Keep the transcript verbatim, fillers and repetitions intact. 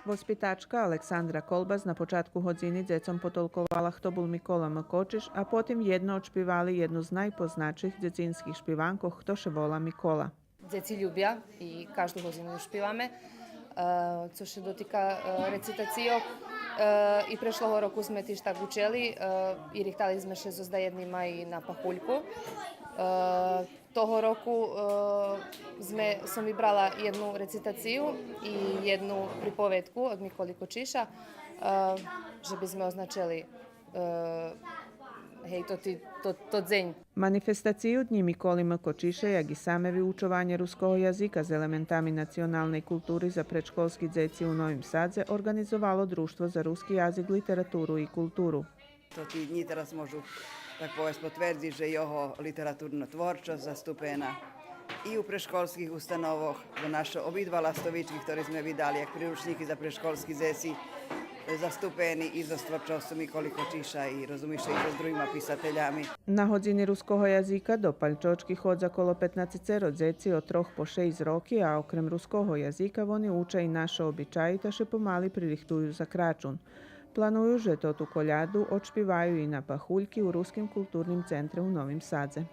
Воспитачка Александра Колбас на початку годзини дзецом потолковала хто бул Микола М. Кочиш, а потим єдно одшпивали єдну з найпознатших дзецинских шпиванкох Хто ше вола Микола. Дзеци любя и кажду годзину ю шпиваме. Е, цо ше дотика, е, рецитацийох, е, и прешлого року зме тиж так учели, е, и рихтали зме ше зоз даєднима и на пахульку. Е, того року, е, зме, сом вибрала єдну рецитацию и єдну приповедку од Миколи Кочиша, е, же би зме означели, е, гей, то, то, то дзень. Манифестацию Днї Миколи М. Кочиша, як и саме виучованє руского язика з елементами националней култури за предшколски дзеци у Новим Садзе орґанизовало Дружтво за руски язик, литературу и културу. Тоти днї тераз можу, так повесц, потвердзиц же його литературна творчосц заступена и у предшколских установох, же нашо обидва ластовички, хтори зме видали як приручнїки за предшколски дзеци, заступени и зоз творчосцу Миколи Кочиша и, розуми ше, и зоз другима писателями. На годзини руского язика до Пальчочки ходза коло петнацецеро дзеци од трох по шейсц роки, а окрем руского язика вони уча и нашо обичаї та ше помали пририхтую за Крачун. Планую же тоту коляду одшпиваю и на пахульки у Руским културним центре у Новим Садзе.